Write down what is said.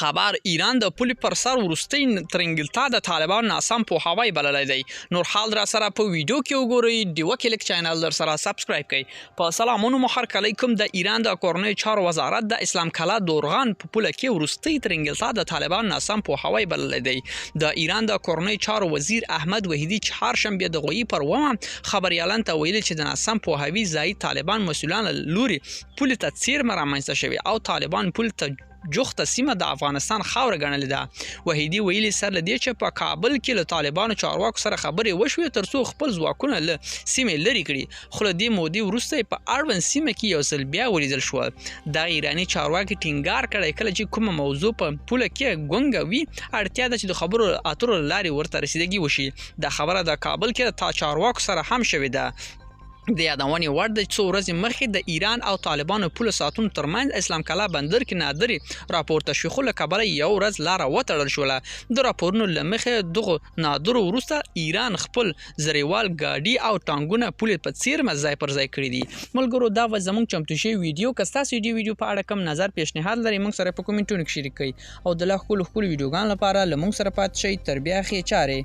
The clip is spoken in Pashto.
خبر ایران د پولې پر سر وروستۍ ترنګلتا د طالبانو ناسم پوهاوی بللی دی. نور حال را سره په ویډیو کې وګورئ. ډیوه کلیک چینل در سره سبسکرایب کړئ. په سلامونو مو هرکلی کوم. د ایران د کورنیو چارو وزارت د اسلام کلا دورغان په پوله کې وروستۍ ترنګلتا د طالبانو ناسم پوهاوی بللی دی. د ایران د کورنیو چارو وزیر احمد وحیدي چهارشنبه د غویي پر اوومه خبریالان ته ویلي چې د ناسم پوهاوي ځایي طالبان مسؤلان له لوري پولې ته څیرمه رامنځته شوې او طالبان پولې ته جوخته سیمه د افغانستان خاوره ګڼلې ده. وحیدي ویلي، سر له دې چې په کابل کې له طالبانو چارواکو سره خبرې وشوې ترڅو خپل ځواکونه له سیمې لرې کړي، خو له دې مودې وروسته یې په اړوند سیمه کې یو ځل بیا ولیدل شول. دغه ایراني چارواکي ټینګار کړی، کله چې کومه موضوع په پوله کې ګونګه وي، اړتیا ده چې د خبرو اترو له لارې ورته رسیدګي وشي. دا خبره د کابل کې له چارواکو سره هم شوې ده. د یادونې وړ ده چې څو ورځې مخکې د ایران او طالبانو پوله ساتونکو ترمنځ اسلام کلا بندر کې نادرې راپورته شوې، خو له کبله یې یوه ورځ لاره وتړل شوله. د راپورونو له مخې دغو نادرو وروسته ایران خپل زریوال ګاډي او ټانګونه پولې په څیرمه ځای پر ځای کړي دي. ملګرو دا وه زموږ چمتو شوې ویډیو. که ستاسو د دې ویډیو په اړه کوم نظر پیشنهاد لرئ موږ سره په کومنټونو کې شریک کړئ او د لا ښکلو ښکلو ویډیوګانو لپاره له موږ سره پاتې شئ. تر بیا ښې چارې.